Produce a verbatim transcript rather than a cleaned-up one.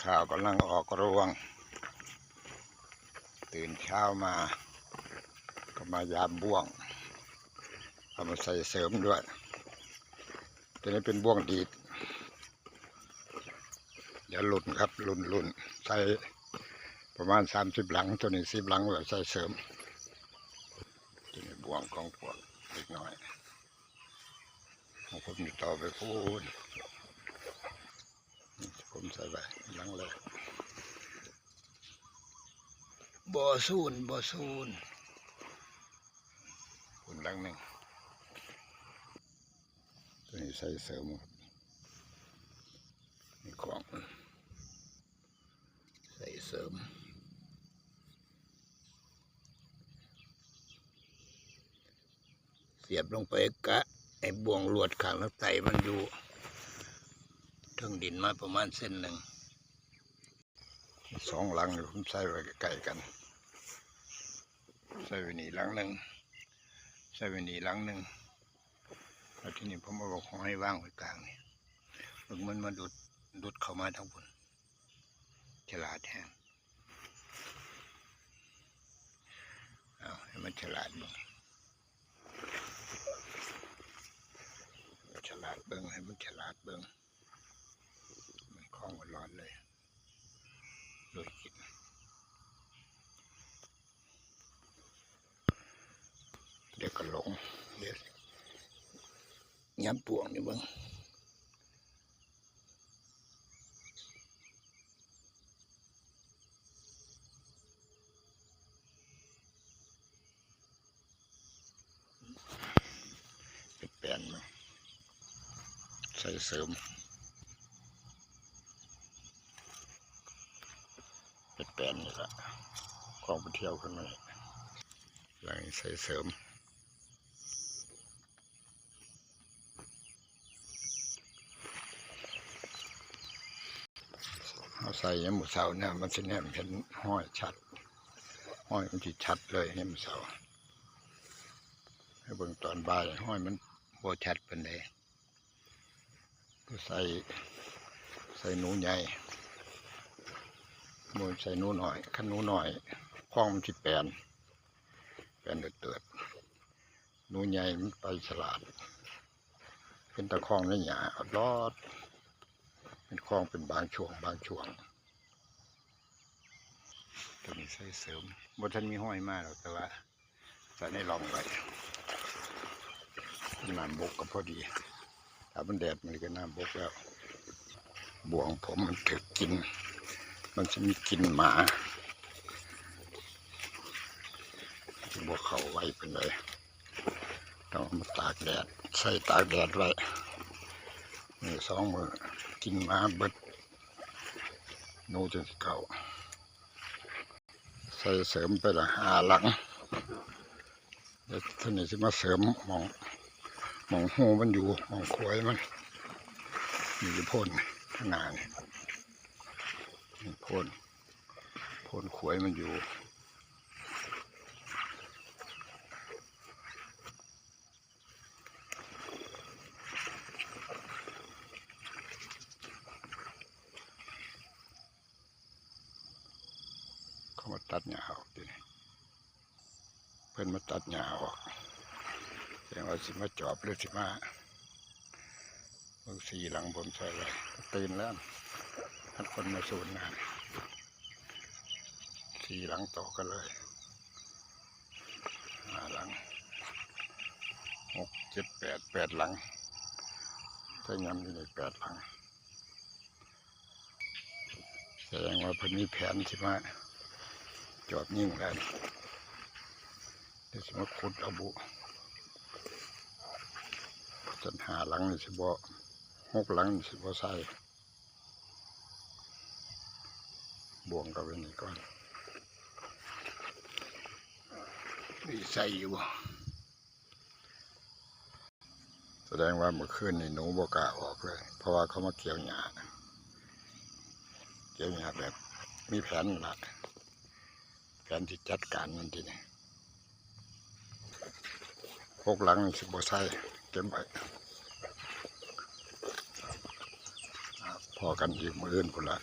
ข่าวกำลังออกรวง ตื่นเช้ามา ก็มายามบ่วง เอามาใส่เสริมด้วย ตัวนี้เป็นบ่วงดีด เดี๋ยวหลุนครับ หลุนหลุน ใส่ประมาณสามสิบหลัง ตัวนี้สิบหลังไว้ใส่เสริม ตัวนี้บ่วงของพวกเด็กน้อย ของผมอยู่ต่อไปพูน ผมใส่ไปหลังเลย บ่สูน บ่สูน คุณหลังหนึ่ง ตัวนี้ใส่เสริมครับ นี่ของ ใส่เสริม เสียบลงไปกะ ไอ้บ่วงลวดข้างทางใต้มันอยู่เทิงดินมาประมาณเส้นหนึ่ง สองหลังผมใส่ไว้ใกล้ๆกัน ใส่ไว้นี่หลังหนึ่ง ใส่ไว้นี่หลังหนึ่ง แล้วทีนี้ผมเอาหอยวางไว้กลางนี่ เบิ่งมันมาดูด ดูดเข้ามาทางบน ฉลาดแฮง เอาให้มันฉลาดเบิ่ง ฉลาดเบิ่ง ให้มันฉลาดเบิ่ง มันคล้องมันร้อนเลย โดยกิน เดี๋ยวก็หลง เดี๋ยวย้ำปวงนี่เบิ่ง เป็นแปลนมาใส่เสริม เป็นแปลนนี่ละ ของไปเที่ยวขึ้นมาเลย หลังใส่เสริม เอาใส่ยามมื้อเช้าเนี่ย มันสิแนมเห็นห้อยชัด ห้อยมันสิชัดเลยยามมื้อเช้า ให้เบิ่งตอนบ่าย ห้อยมันบ่ชัดปานใด ใส่ ใส่หนูใหญ่ บ่ใส่หนูน้อย คันหนูน้อย คล้องมันสิแปน แปนเติดๆ หนูใหญ่มันไปฉลาด เป็นตะคล้องในหญ้าลอด เป็นคล้องเป็นบางช่วง บางช่วง ตัวนี้ใส่เสริม บ่ทันมีห้อยมาหรอก แต่ว่าใส่ในร่องไว้ น้ำบกก็พอดี ถ้ามันแดดมันก็น้ำบกแล้ว บ่วงผมมันถืกกิน มันสิมีกลิ่นหมา สิบ่เข้าไวปานใด ต้องเอามาตากแดด ใส่ตากแดดไว้ นี่สองมื้อ กลิ่นหมาเบิด หนูจั่งสิเข้า ใส่เสริมไปละห้าหลัง แล้วทีนี้สิมาเสริมหม่อง หม่องฮูมันอยู่ หม่องขวยมัน นี่โพนข้างหน้านี่ นี่โพน โพนขวยมันอยู่ เขามาตัดหญ้าออกทีนี้ เพิ่นมาตัดหญ้าออก แสดงว่าสิมาจอบหรือสิมา เบิ่งสี่หลังผมใส่ไว้ ตื่นแล้ว หัดคนมาสูนงาน สี่หลังต่อกันเลย ห้าหลัง หก เจ็ด แปด แปดหลัง ใส่ยำอยู่ในแปดหลัง แสดงว่าเพิ่นมีแผนสิมาจอบยิงแล้ว เดี๋ยวสิมาขุดเอาบุ จั่งห้าหลังนี่สิบ่ หกหลังนี่สิบ่ใส่ บ่วงก็ไว้นี่ก่อน มีใส่อยู่บ่ แสดงว่าเมื่อคืนนี่หนูบ่กล้าออกเลย เพราะว่าเขามาเกี่ยวหญ้า เกี่ยวหญ้าแบบมีแผนนั่นล่ะ แผนที่จัดการมันทีนี้ หกหลังนี่สิบ่ใส่ เก็บไว้ พ้อกันอีกมื้ออื่นพู้นละ